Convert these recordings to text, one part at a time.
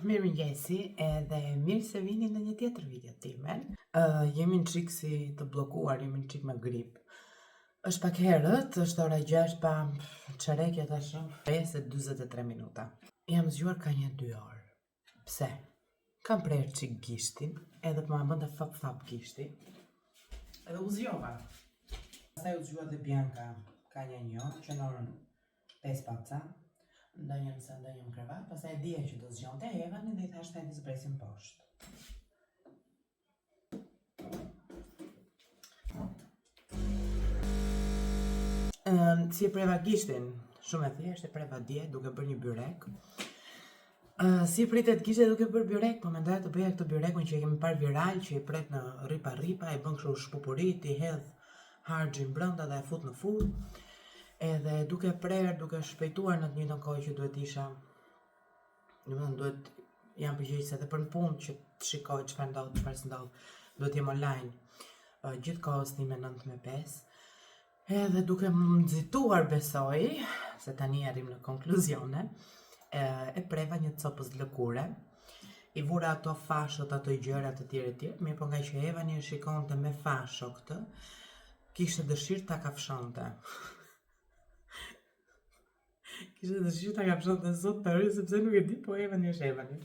Mirëmëngjesi edhe mirë se vini në një tjetër video timen. Uh, jemi një çik si të bllokuar, jemi një çik me grip. Është pak herët, është ora 6 pa çerekje tash, 5:43 minuta. Jam zgjuar ka një 2 orë. Pse? Kam prerë çik gishtin, edhe po ma bënte fap fap gishti. Edhe u zgjova. Pastaj u zgjua dhe Bianca ka një një orë, që në orën 5 pa ca. Ndenjëm sa ndenjëm në krevat, pastaj e dija që do zgjonte Evanin dhe i thashë hajde zbresim poshtë. Um, si e preva gishtin, shumë e thjeshtë, e preva dje duke bërë një byrek. Uh, si pritet gishti duke bërë byrek, po mendoja të bëja këtë byrekun që e kemi parë viral, që i pret në rripa rripa, i bën kështu shpupurit, i hedh harxhin brenda dhe e fut në furrë. Edhe duke prerë, duke shpejtuar në të njëjtën kohë që duhet isha Domethënë duhet jam përgjegjëse edhe për në punë që të shikoj çfarë ndodh, çfarë s'ndodh. Duhet jem online uh, gjithë kohës time 9 me 5. Edhe duke më nxituar besoj, se tani arrim në konkluzione, e, e preva një copëz lëkure, i vura ato fashot, ato gjëra të tjera të tjera, mirëpo ngaqë Evani e shikonte me fasho këtë, kishte dëshirë ta kafshonte. Kishte dëshirë ta kafshonte zot të rri, sepse nuk e di, po Evani është Evani.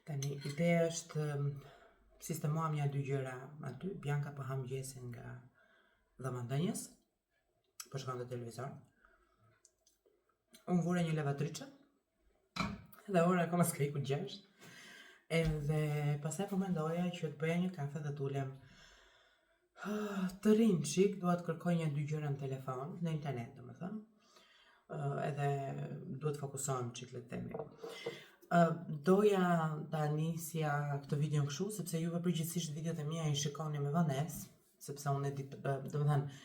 Tani, ideja është sistemuam nja dy gjëra aty, Bianca po ha mëngjesin nga dhoma e ndenjes, po shikonte televizor. Unë vura një lavatriçe, dhe ora akoma s'ka ikur gjashtë. Edhe pastaj po mendoja që të bëja një kafe dhe të ulem të rri një çik, dua të kërkoj një dy gjëra në telefon, në internet, domethënë. Edhe duhet të fokusohem çik le të themi. Doja ta nisja këtë video kështu, sepse juve përgjithsisht videot e mia i shikoni me vonesë, sepse unë e di, domethënë,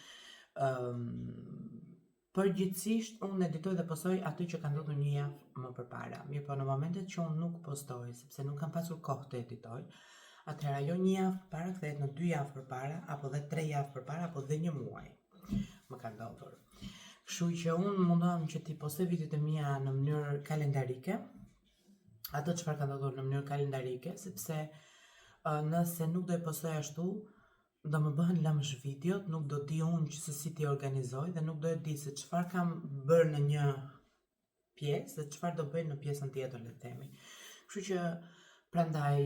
um, Përgjithësisht unë editoj dhe postoj atë që ka ndodhur një javë më përpara. Mirëpo në momentet që unë nuk postoj, sepse nuk kam pasur kohë të editoj, atëherë ajo një javë përpara kthehet në dy javë përpara, apo dhe tre javë përpara, apo dhe një muaj. Më ka ndodhur. Kështu që unë mundohem që t'i postoj videot e mia në mënyrë kalendarike, atë çfarë ka ndodhur në mënyrë kalendarike, sepse uh, nëse nuk do e postoj ashtu, do më bëhen lëmsh videot, nuk do di unë që se si t'i organizoj dhe nuk do e di se çfarë kam bërë në një pjesë dhe çfarë do bëj në pjesën tjetër, le të themi. Kështu që prandaj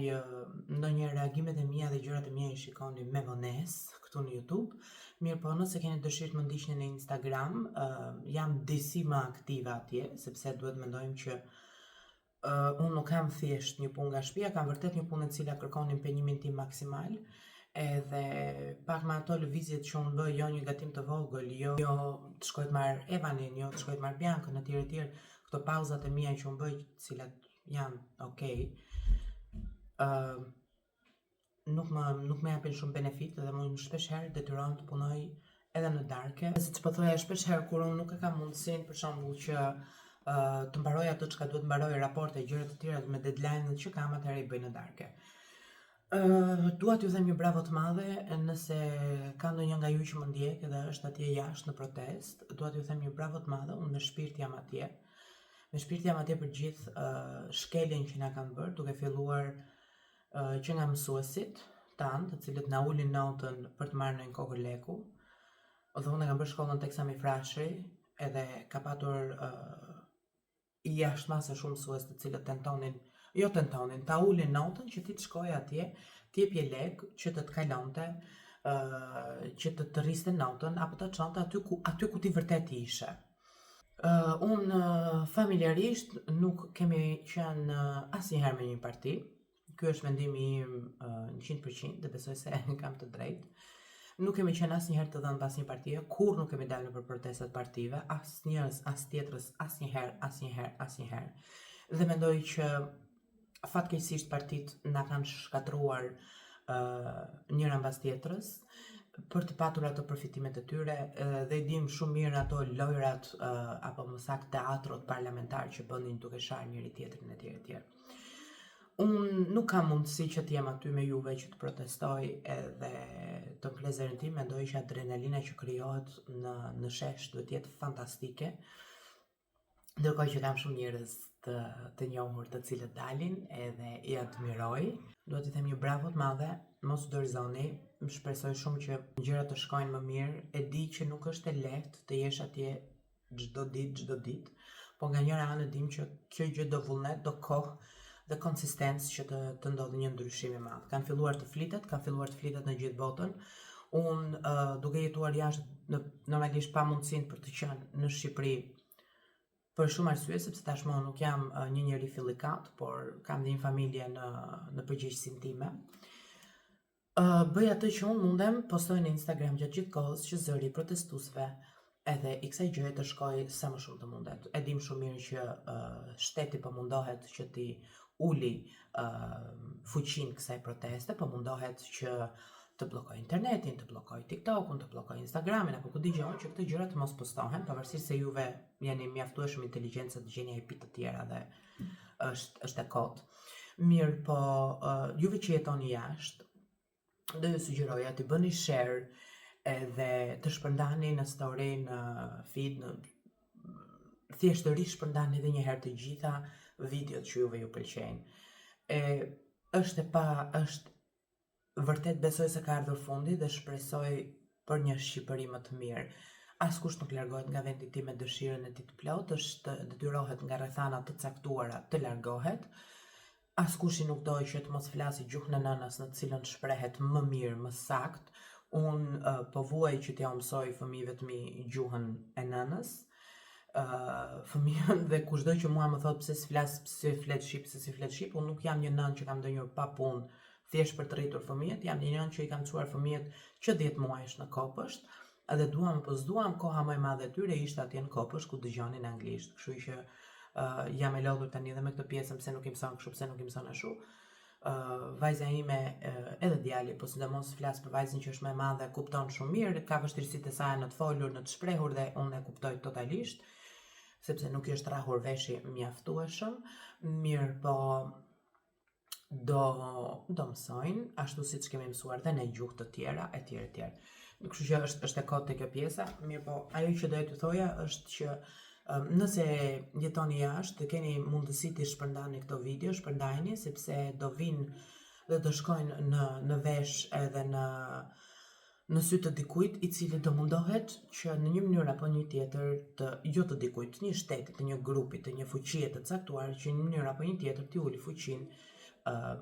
ndonjëherë reagimet e mia dhe gjërat e mia i shikoni me vonesë këtu në YouTube. Mirëpo, nëse keni dëshirë të më ndiqni në Instagram, jam disi më aktive atje, sepse duhet mendojmë që Uh, unë nuk kam thjesht një punë nga shtëpia, kam vërtet një punë e cila kërkon impenjimin tim maksimal. Edhe pak me ato lëvizjet që unë bëj, jo një gatim të vogël, jo, jo të shkoj të marr Evanin, jo të shkoj të marr Biancën etj etj, këto pauzat e mia që unë bëj, të cilat janë okay. Ë uh, nuk më nuk më japin shumë benefit dhe unë shpesh herë detyrohem të punoj edhe në darke. Siç po thoja shpesh herë kur unë nuk e kam mundësinë për shembull që uh, të mbaroj ato çka duhet mbaroj raporte gjëra të tjera me deadline-et që kam atëherë i bëj në darke. Uh, dua t'ju them një bravo të madhe nëse ka ndonjë nga ju që më ndjek dhe është atje jashtë në protestë, dua t'ju them një bravo të madhe, unë me shpirt jam atje. Me shpirt jam atje për gjithë uh, shkeljen që na kanë bërë, duke filluar që nga mësuesit tanë, të cilët na ulin notën për të marrë ndonjë kokërr leku. Dhe unë e kam bërë shkollën tek Sami Frashëri, edhe ka patur uh, jashtë mase shumë mësues të cilët tentonin, jo tentonin, ta ulin notën që ti të shkoje atje, të jepje lek që të të kalonte, uh, që të të rriste notën apo ta çonte aty ku aty ku ti vërtet ishe. Uh, unë familjarisht nuk kemi qenë asnjëherë me një parti. Ky është mendimi im uh, 100% dhe besoj se kam të drejtë. Nuk kemi qenë asnjëherë të dhënë pas një partie, kurrë nuk kemi dalë nëpër protesta të partive, as njërës, as tjetrës, asnjëherë, asnjëherë, asnjëherë. Dhe mendoj që fatkeqësisht partitë na kanë shkatërruar uh, njëra mbas tjetrës për të patur ato përfitimet e tyre dhe i dimë shumë mirë ato lojrat uh, apo më saktë teatrot parlamentar që bënin duke sharë njëri tjetrin etj etj. Unë nuk kam mundësi që të jem aty me juve që të protestoj edhe të ngre zërin tim, mendoj që adrenalina që krijohet në në shesh duhet të jetë fantastike. Ndërkohë që kam shumë njerëz të, të njohur të cilët dalin edhe i admiroj. Dua t'i them një bravo të madhe, mos u dorëzoni, më shpresoj shumë që gjërat të shkojnë më mirë. E di që nuk është e lehtë të jesh atje çdo ditë, çdo ditë, po nga njëra anë e dim që kjo gjë do vullnet, do kohë dhe konsistencë që të, të ndodhë një ndryshim i madh. Kanë filluar të flitet, kanë filluar të flitet në gjithë botën. Unë uh, duke jetuar jashtë në normalisht pa mundësinë për të qenë në Shqipëri për shumë arsye, sepse tashmë unë nuk jam uh, një njeri fillikat, por kam dhe një familje në në përgjegjësinë time. Uh, bëj atë që unë mundem, postoj në Instagram gjatë gjithë kohës që zëri i protestuesve edhe i kësaj gjëje të shkojë sa më shumë të mundet. E dim shumë mirë që uh, shteti po mundohet që t'i uli uh, fuqinë kësaj proteste, po mundohet që të bllokojë internetin, të bllokojë TikTokun, të bllokojë Instagramin apo ku di unë që këto gjëra të mos postohen, pavarësisht se juve jeni mjaftueshëm inteligjent sa të gjeni IP të tjera dhe është është e kotë. Mirë, po uh, juve që jetoni jashtë, do ju sugjeroja të bëni share edhe të shpërndani në story, në feed, në thjesht të rishpërndani edhe një herë të gjitha videot që juve ju pëlqejnë. E është e pa është Vërtet besoj se ka ardhur fundi dhe shpresoj për një Shqipëri më të mirë. Askush nuk largohet nga vendi i tij me dëshirën e tij të plotë, është detyrohet nga rrethana të caktuara të largohet. Askushi nuk do që të mos flasi gjuhën e nënës në të cilën shprehet më mirë, më saktë. Unë uh, po vuaj që t'jua mësoj fëmijëve të mi gjuhën e nënës. Uh, fëmijën dhe kushdo që mua më thotë pse s'flas, pse flet shqip, pse s'i flet shqip, unë nuk jam një nënë që kam ndenjur pa punë thjesht për të rritur fëmijët, jam një nënë që i kam çuar fëmijët që 10 muajsh në kopësht, edhe duam apo s'duam, koha më e madhe e tyre ishte atje në kopësht ku dëgjonin anglisht. Kështu që uh, jam e lodhur tani edhe me këtë pjesën pse nuk i mëson kështu, pse nuk i mëson ashtu. Uh, vajza ime uh, edhe djali, po sidomos flas për vajzën që është më e madhe, kupton shumë mirë, ka vështirësitë e saj në të folur, në të shprehur dhe unë e kuptoj totalisht sepse nuk i është rrahur veshi mjaftueshëm. Mirë, po do do mësojnë ashtu siç kemi mësuar dhe ne gjuhë të tjera etj etj. Kështu që është është e kotë kjo pjesa, mirëpo ajo që doja t'ju thoja është që um, nëse jetoni jashtë dhe keni mundësi të shpërndani këto video, shpërndajini sepse do vinë dhe do shkojnë në në vesh edhe në në sy të dikujt i cili do mundohet që në një mënyrë apo një tjetër të jo të dikujt, të një shteti, të një grupi, të një fuqie të caktuar që në një mënyrë apo një tjetër t'i uli fuqinë uh,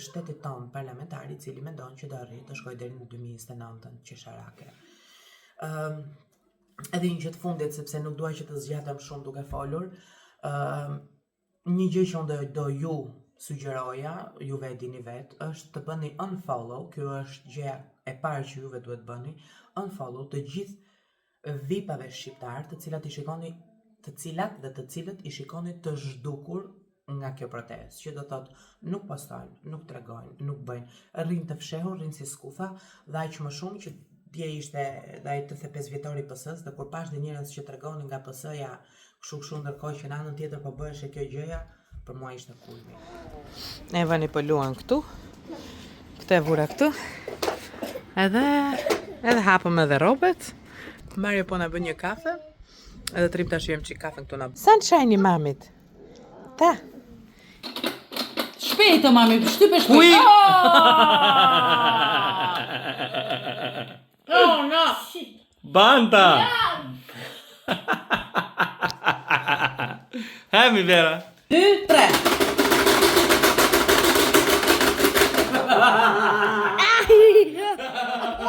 shtetit tonë parlamentar i cili mendon që do arrijë të shkojë deri në 2029-ën qesharake. Ëm uh, edhe një gjë të fundit sepse nuk dua që të zgjatem shumë duke folur, ëm uh, Një gjë që unë do, do ju sugjeroja, juve e dini vetë, është të bëni unfollow, kjo është gjëja e parë që juve duhet bëni, unfollow të gjithë vipave shqiptar, të cilat i shikoni, të cilat dhe të cilët i shikoni të zhdukur nga kjo protestë, që do thotë nuk postojnë, nuk tregojnë, nuk bëjnë, rrinë të fshehur, rrinë si skutha, dhe aq më shumë që dje ishte dhe ai 35 vjetori i PS-së dhe kur pashë dhe njerëz që tregonin nga PS-ja Kështu kështu ndërkohë që në anën tjetër po bëheshe kjo gjëja, për mua ishte kulmi. Evani po luan këtu. Këtë e vura këtu. Edhe edhe hapëm edhe rrobet. Mario po na bën një kafe. Edhe të rrim ta shijojmë çik kafen këtu na. Sunshine i mamit. Ta. Shpejt o mami, shtype shpejt. Ui! Oh, no. Banta! Hemi Vera. 2 3.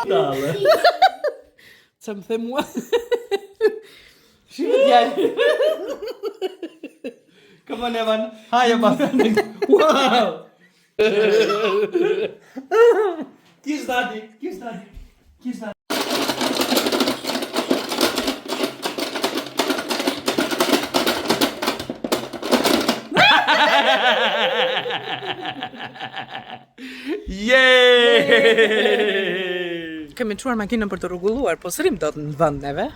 Dale. Ça më the mua? Shive djalë. Come on Evan. Haje pa. Wow. Kiss daddy, kiss daddy, kiss daddy. Yay! Kemi çuar makinën për të rregulluar, po s'rrim dot në vend neve.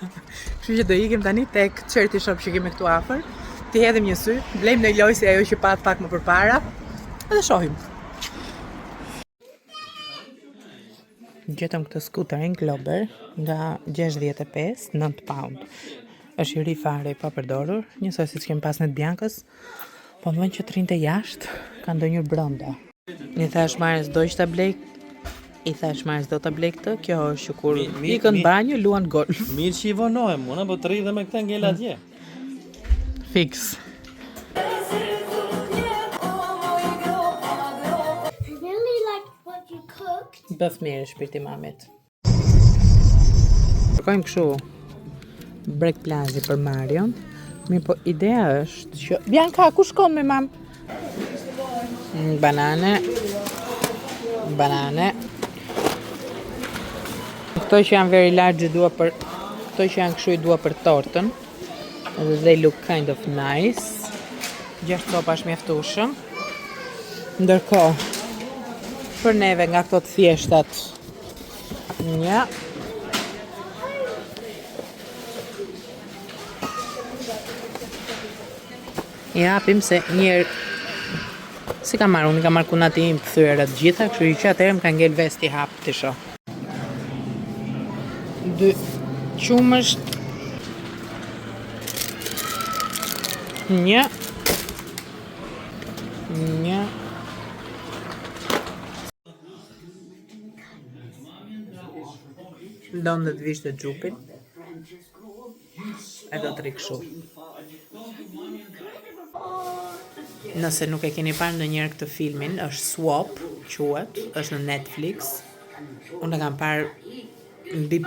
Kështu që do ikim tani tek charity shop që kemi këtu afër. T'i hedhim një sy, blejmë një lojë si ajo që patë pak më përpara dhe shohim. Gjetëm këtë scooterin Glober nga 65, 9 pound. Është i ri fare i papërdorur, njësoj siç kemi pas ne të Biankës. Po në vend që të rrinte jashtë, ka ndenjur brenda. I thash Marës do që ta blej. I thash Marës do ta blej këtë, kjo është që kur ikën banjë luan golf. Mirë që i vonohem, unë po të rri dhe me këtë ngel atje. Fiks. I really like what you cooked. Bëf mirë shpirti mamit. Kërkojmë kështu brek plazhi për Marion. Mirë po ideja është që Bianca, ku shkon me mam? Banane. Banane. Këto që janë very large i dua për këto që janë kështu i dua për tortën. Edhe they look kind of nice. Gjashtë copa është mjaftueshëm. Ndërkohë, për neve nga këto të thjeshtat. Një. I hapim se njëherë si ka marrë, unë i ka marrë kunati im të thyera të gjitha, kështu që atëherë më ka ngel ves t'i hap t'i shoh. Dy qumësht. Një. Një. Don dhe të vishte xhupin. E do të rri kështu. Nëse nuk e keni parë ndonjëherë këtë filmin, është Swap, quhet, është në Netflix. Unë e kam parë mbi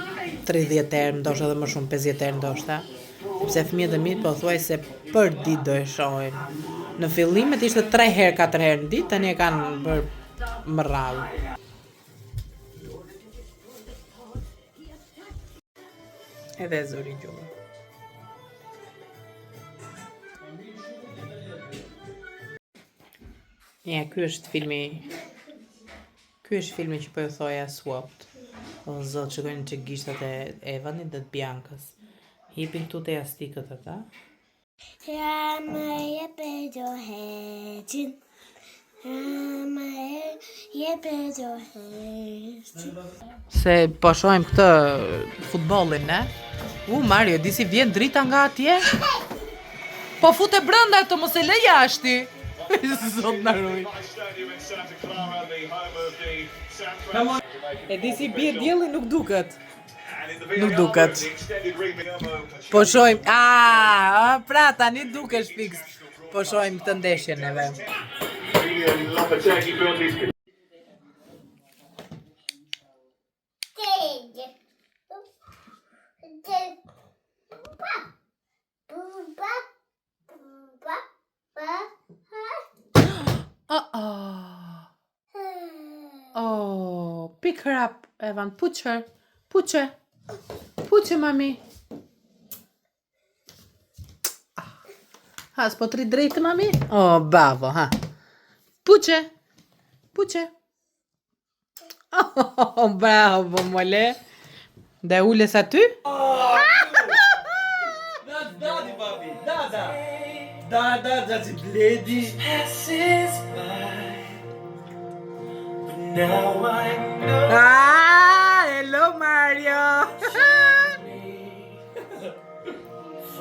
30 herë, ndoshta edhe më shumë, 50 herë ndoshta. Sepse fëmijët e mi pothuajse për ditë do e shohin. Në fillimet ishte 3 herë, 4 herë në ditë, tani e kanë bërë më rrallë. Edhe e zuri gjumë. Ja, ky është filmi. Ky është filmi që po ju thoja Swapped. O zot, shikojnë që gishtat e Evanit dhe të Biankës. Hipin këtu te jastikët ata. Rama jepe do heqin. Rama jepe do heqin. Se po shohim këtë futbollin, ne? U, Mario, di si vjen drita nga atje? Po fute brenda të mos e lë jashti. Zot na ruaj. E di si bie dielli nuk duket. Nuk duket. Po shohim, a, pra tani dukesh fiks. Po shohim këtë ndeshje neve. Dig. Dig. Ba. Ba. Ba. Ba. Ha. Oh, oh. Oh, pick her up, Evan. Put her. Put her. Put her, mami. Ha, s'po të rri drejtë, mami? Oh, bravo, ha. Puqe. Puqe. Oh, bravo, mole. Dhe ules aty? That's daddy, babi. Dada. Dada, that's Bledi. Ah, hello, Mario.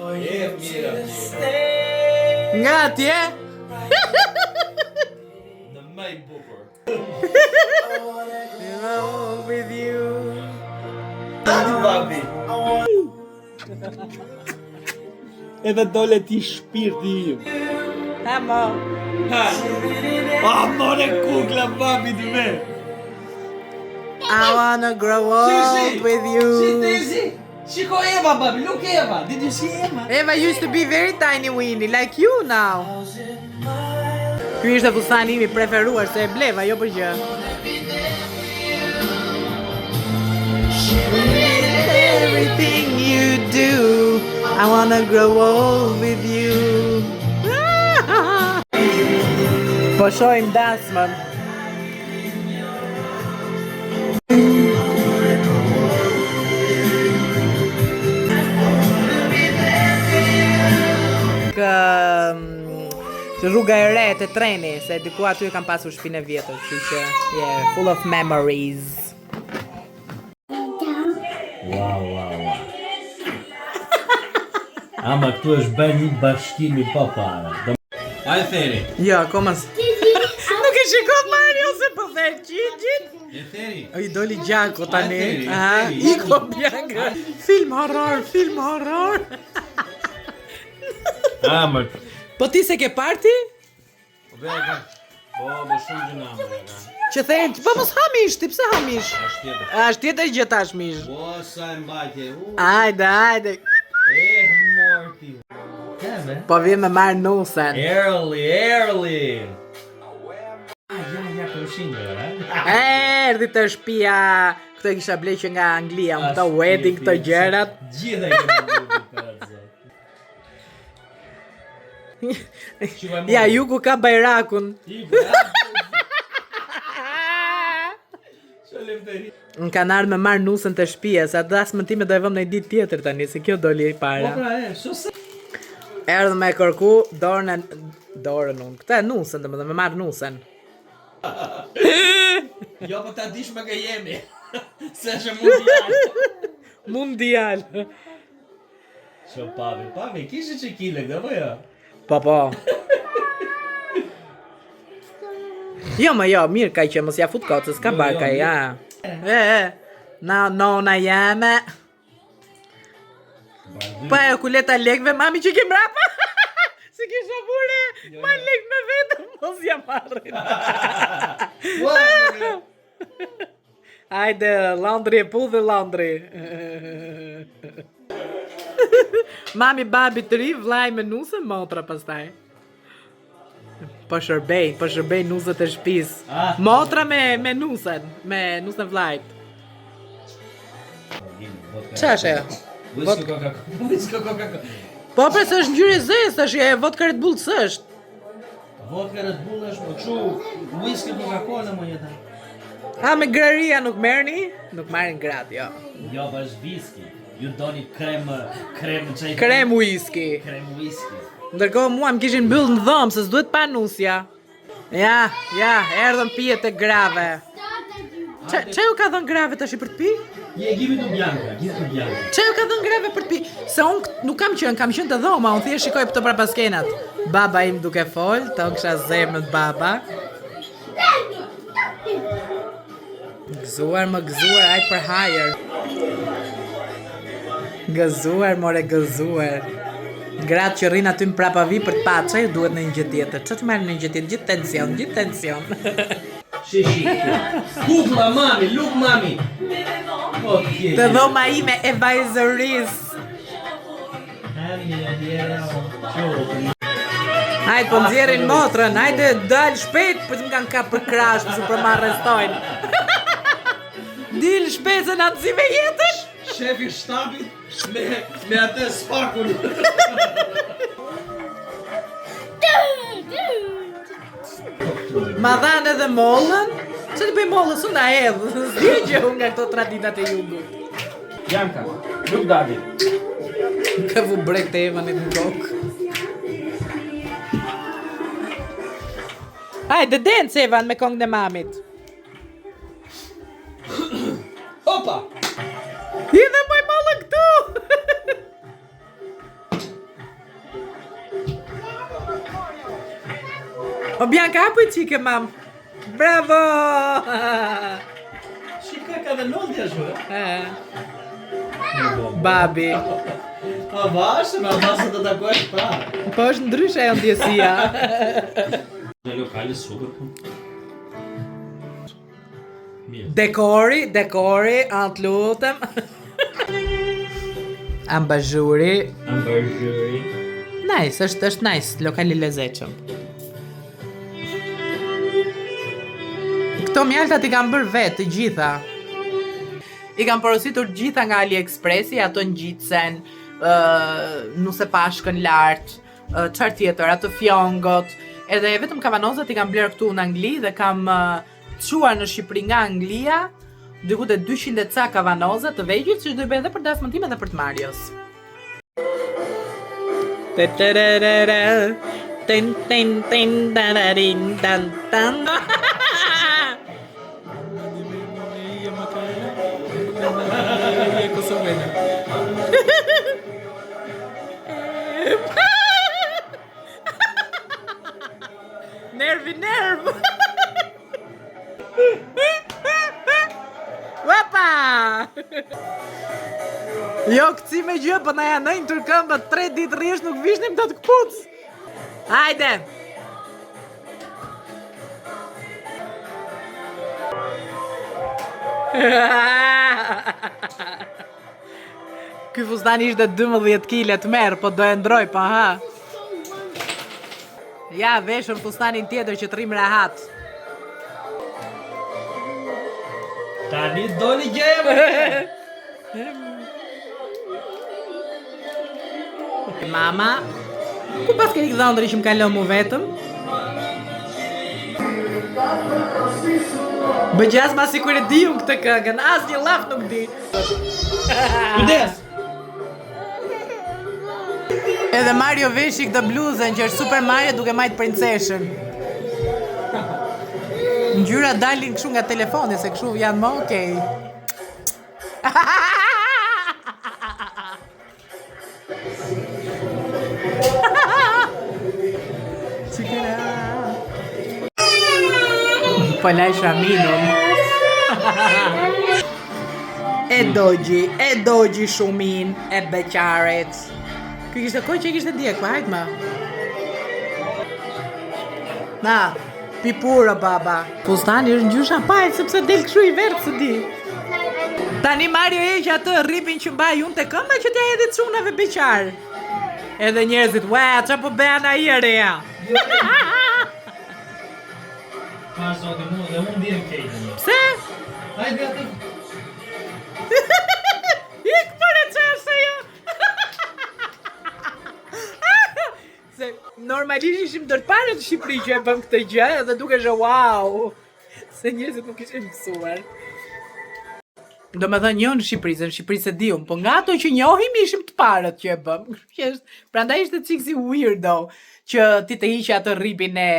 E mira, mira. Nga atje? Në më i bukur. With you. Daddy, babi. Edhe dole ti shpirti im. Ha, mo. Ha. Ah, more kukla, babi, të me. I wanna grow old with you. Si tezi? Shiko Eva, babi, look Eva. Did you see Eva? Eva used to be very tiny weenie, like you now. Ky ishte fustani im i preferuar se e bleva, jo për gjë. Everything you do, I wanna grow old with you. Po shohim dasmën. Kë rruga e re te treni, se diku aty e kam pasur shtëpinë e vjetër, kështu që yeah, full of memories. Wow, wow, wow. Ama këtu është bërë një bashkim i paparë. Do... A e theri? Jo, akoma s... Nuk e shikon Mario se po ther qingjit. E theri. O i doli gjaku tani. A e theri, e A, theri. iko Bianca. Film horror, film horror. Ama. Po ti se ke parti? Po be, Po, më shumë gjëna. Që thejnë, po mos ha mish, ti pse ha mish? Është tjetër. A, është tjetër gjë tash mish. Po, sa e mbajtje. U, Ajde, ajde. e morti. Keme? Po vjen me marr nusen. Early, early. Ah, ja, ja, kërëshin gjëra, eh? Erdhi te shtëpia. Këto e kisha ble që nga Anglia, unë këto wedding, këto gjërat. Gjitha e kemi bërë për atë zot. Shikoj Ja, jugu ka bajrakun. Iku, ja. Ço lefteri. Më kanë ardhur me marr nusën te shtëpia, sa dasmën time do e vëm në një ditë tjetër tani, se kjo doli e Po para. pra, e, sho se. Erdhë me kërku dorën e dorën unë. Këtë e nusën, domethënë me marr nusën. Jo, po ta dish me kë jemi. Se është mundial. Mundial. Ço pavi, pavi, kishe që kile këtë, apo jo? Po po. Jo, më jo, mirë ka që mos ja fut kot, se s'ka Jo, barka, jo, ja. E, e, na nona jeme. Pa e kuleta lekëve, mami që ke mbrapa. Si kisha vure, ma lek me vete, mos ja marrin. Ua, Hajde, laundry e pudhi laundry. Mami, babi të ri, vllai me nuse, motra pastaj. Po shërbej, po shërbej nusët e shtëpisë. Ah. Motra me me nusen, me nusen vllajt. Qa është ajo? Whisky Coca-Cola. Whisky Coca-Cola. Po për se është ngjyrë e zezë, tash e vodka Red Bull s'është. Vodka Red Bull është po kështu whisky Coca-Cola më jeta. A me graria nuk merrni? Nuk marrin grat, jo. Jo, po është whisky. Ju doni krem, krem çaj. Krem whisky. Krem whisky. Ndërkohë mua më kishin mbyll në dhomë se s'duhet pa nusja. Ja, ja, erdhën pijet e grave. Çe çe ju ka dhënë grave tash për të pi? Je give it to Bianca, give it to Bianca. Çe ju ka dhënë grave për të pi? Se unë nuk kam qenë, kam qenë te dhoma, unë thjesht shikoj këto prapaskenat. Baba im duke fol, të kisha zemrën baba. Gëzuar, më gëzuar, ajt për hajër. Gëzuar, more gëzuar. Gratë që rrinë aty në prapavi për të pa, ç'a ju duhet në një gjë tjetër? Ç'a të marrin në një gjë tjetër? Gjithë tension, gjithë tension. Shi shi. Kukla mami, look mami. Po ti. Të dhoma ime e vajzërisë. Hajde, po nxjerrin motrën, hajde dal shpejt, po të më kanë kap për krash, më për më arrestojnë. Dil shpejt se na të me jetën. Shefi shtabit me me atë spakun. Ma dhanë edhe mollën. Ç'të të bëj mollës, unë na hedh. S'di gjë unë nga këto traditat e jugut. Bianca, look daddy. Ka vu brek të Evanit në kokë. Hajde, dance Evan me kongën e mamit. Opa! I dhe moj mollën këtu! O Bianca, hapu i qike, mam. Bravo! Shika ka dhe lodhja shu, e? E. Babi. A vashë, me avasë të takosh prapë. Po është ndryshe ajo ndjesia. Në lokali super po. Mirë. Dekori, dekori, atë lutem. Ambazhuri. Ambazhuri. Nice, është është nice, lokali lezetshëm. Këto mjaltat i kam bërë vetë të gjitha. I kam porositur të gjitha nga AliExpressi, ato ngjitsen, nuse pashkën lart, çfarë tjetër, ato fjongot, edhe vetëm kavanozat i kam bler këtu në Angli dhe kam çuar në Shqipëri nga Anglia, diku te 200 e ca kavanoza të vegjël që do i bëj edhe për dasmën time dhe për të Marios. Te te re re re. Ten ten ten tararin tan tan. Nervi nerv. Opa! Jo, këci me gjë, po na janë ënjtur këmbët, tre ditë rresht nuk vishnim dot këpucë. Hajde! Ky fustan ishte 12 kg të merr, po do e ndroj, pa ha. Ja, veshëm fustanin tjetër që të rrim rahat. Tani doli gjëja më. Mama, ku pas ke ikë dhëndri që më ka lënë mu vetëm? Bë gjasma sikur e di unë këtë këngën, asnjë llaf nuk di. Kujdes. Edhe Mario veshi këtë bluzën që është Super Mario duke majt princeshën. Ngjyra dalin kështu nga telefoni se kështu janë më okej. Çikera. Po laj shaminun. E dogji, e dogji shumin e beqarit. Ky kishte kohë që e kishte djeg, pa hajt më. Na, pipuro baba. Fustani është ngjyrë shampaj sepse del kështu i verdhë se di. Tani Mario heq atë rripin që mbaj unë te këmba që t'ja hedhi çunave beqar. Edhe njerëzit, ua, ça po bën ai e reja? Pa zoti mu dhe unë ndihem keq. Pse? Hajde atë. Ik për e çfarë jo? Se normalisht ishim ndër të parët në Shqipëri që e bëm këtë gjë edhe dukesh wow. Se njerëzit nuk ishin mësuar. Do me thënë jo në Shqipëri, se në Shqipëri se di unë, po nga ato që njohim ishim të parët që e bëm. Kështu që është, prandaj ishte çik si weirdo që ti të hiqe atë rripin e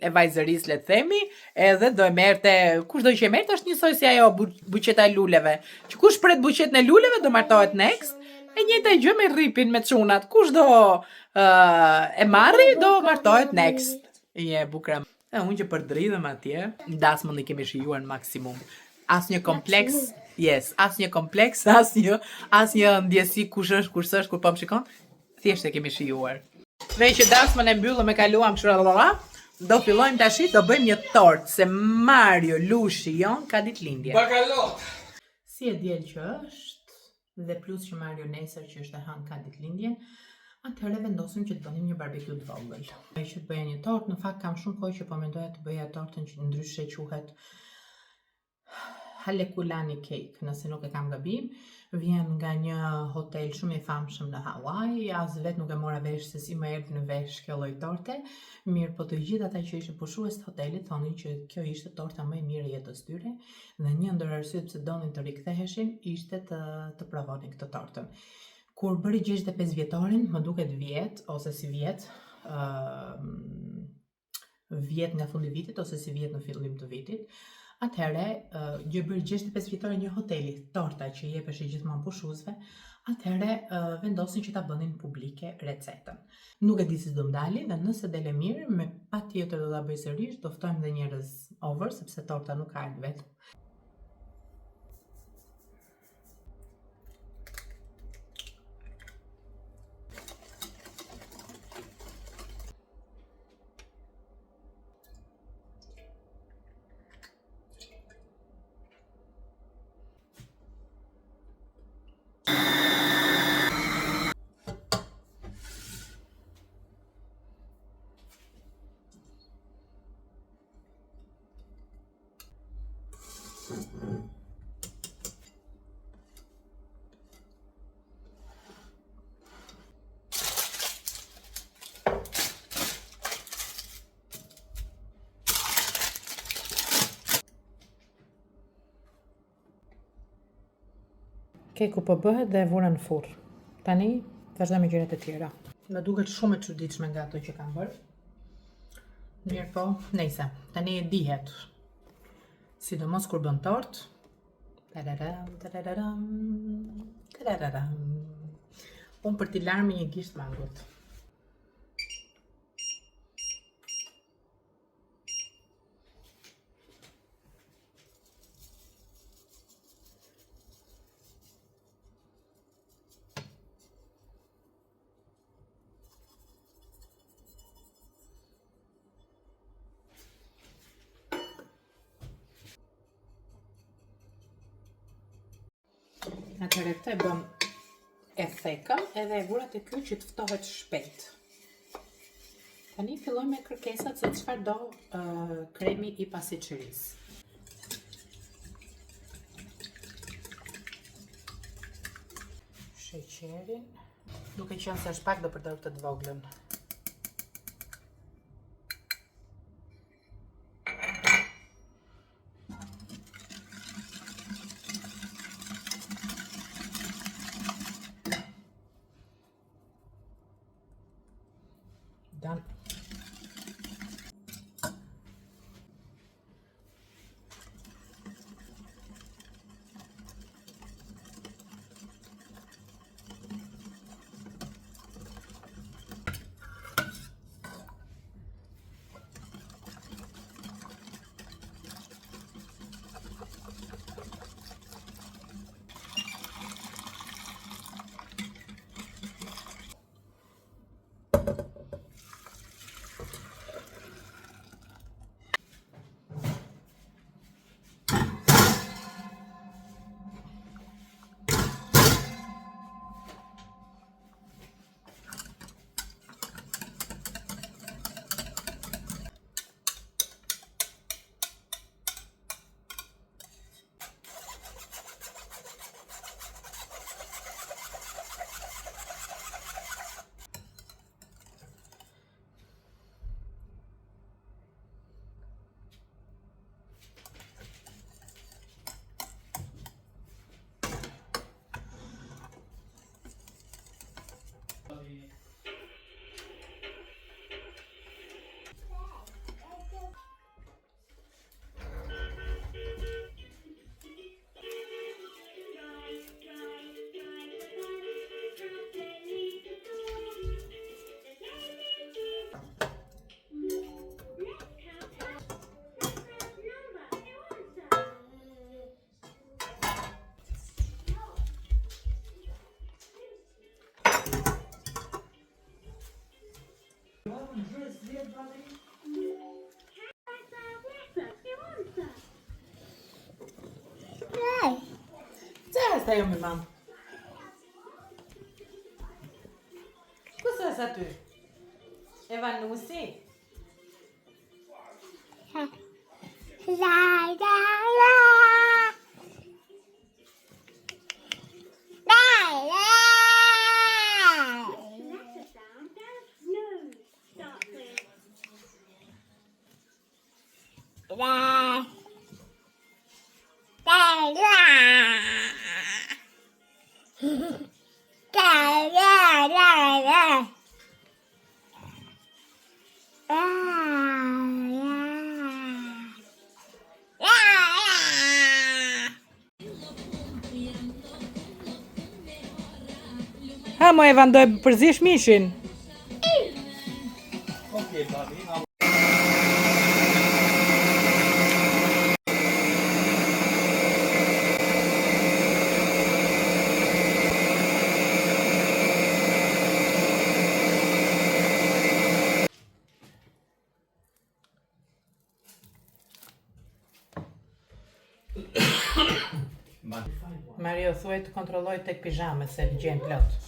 e vajzërisë le të themi, edhe do e merrte, kush do që e merrte është njësoj si ajo bu, buqeta e luleve. Që kush pret buqetën e luleve do martohet next. E njëjta gjë me rripin me çunat. Kush do e marri do martohet next. Je e bukur. E unë që përdridhem atje, dasmën i kemi shijuar në maksimum. Asnjë kompleks, yes, asnjë kompleks, asnjë asnjë ndjesi kush është, kush s'është, kur po më shikon, thjesht e kemi shijuar. Me që dasmën e mbyllëm e kaluam kështu la do fillojmë tash, do bëjmë një tort se Mario Lushi jon ka ditëlindje. Bakalot. Si e diel që është, dhe plus që Mario nesër që është e hënë ka ditëlindjen, atëherë vendosëm që të bënim një barbecue të vogël. Ai që të bëja një tortë, në fakt kam shumë kohë që po mendoja të bëja tortën që ndryshe quhet Halekulani Cake, nëse nuk e kam gabim, vjen nga një hotel shumë i famshëm në Hawaii, as vet nuk e mora vesh se si më erdhi në vesh kjo lloj torte, mirë po të gjithë ata që ishin pushues të hotelit thonin që kjo ishte torta më e mirë e jetës tyre dhe një ndër arsyet pse donin të riktheheshin ishte të të provonin këtë tortën. Kur bëri 65 vjetorin, më duket vjet ose si vjet, ë vjet nga fundi i vitit ose si vjet në fillim të vitit, atëherë uh, gjë bëri 65 vjetorin një hoteli, torta që i jepeshe gjithmonë pushuesve, atëherë uh, vendosin që ta bënin publike recetën. Nuk e di si do më dali dhe nëse del e mirë, me patjetër do ta bëj sërish, do ftojmë dhe njerëz over sepse torta nuk ka ardhur vetëm. Keku po bëhet dhe e vura në furr. Tani vazhdoj me gjërat e tjera. Më duket shumë e çuditshme nga ato që kam bërë. Mirë po, nejse, tani e dihet. Sidomos kur bën tort. Tararam, tararam, tararam. Unë për t'i larë me një gisht mangut. Atëherë këtë e bëm e thekëm edhe e vura te ky që të ftohet shpejt. Tani fillojmë me kërkesat se çfarë do uh, kremi i pastiçerisë. Sheqerin, duke qenë se është pak do përdor këtë të voglën. Done. Pse është ajo mi mam? Kush është aty? Evanusi? La la la. La la. La. La la. La la la la. La la. La la. Ha, mo Evan, do e përzish mishin. Okej, babi. Mario, thuaj të kontrolloj tek pizhamet se gjen plot.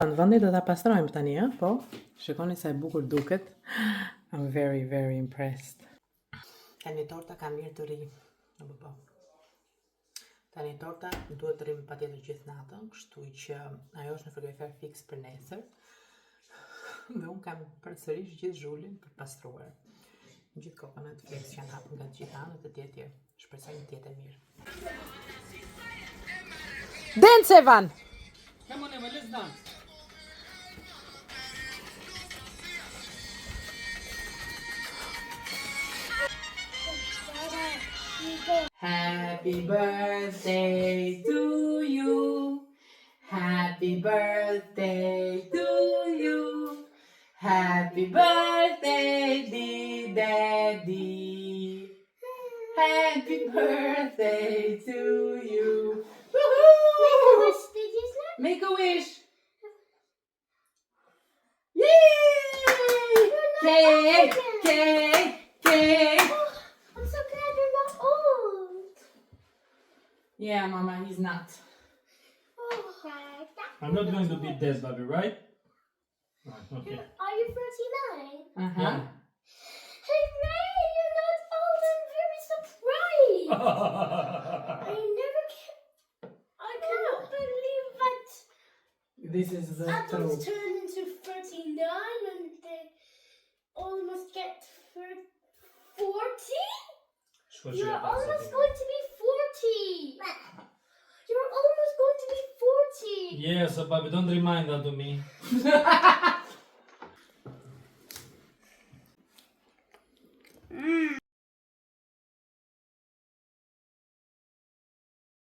Në vendin do ta pastrojmë tani, ë? Po. Shikoni sa e bukur duket. I'm very, very impressed. Tani torta ka mirë të ri. Apo po. Tani torta duhet të rri patjetër gjithë natën, kështu që ajo është në frigorifer fiks për nesër. Dhe unë kam përsërish gjithë zhulin për të pastruar. Gjithë coconut flakes që janë hapur nga të gjitha anët e tjerë tjerë. Shpresoj të jetë e mirë. Dance, Evan! Come on, Eva, let's dance. Happy birthday to you. Happy birthday to you. Happy birthday, dear daddy. Happy birthday to you. Woohoo! Make a wish. Yay! Cake, cake, cake. I'm so glad you're not old. Yeah, mama, he's not. Oh. I'm not going to beat this, baby, right? Right, okay. Are you 39? Uh-huh. Hooray! You're not old. I'm very surprised. I never can. I cannot believe that This is the adults truth. turn into 39 and they almost get 40? You're almost going to be 40. You're almost going to be 40. Yes, so baby, don't remind that to me.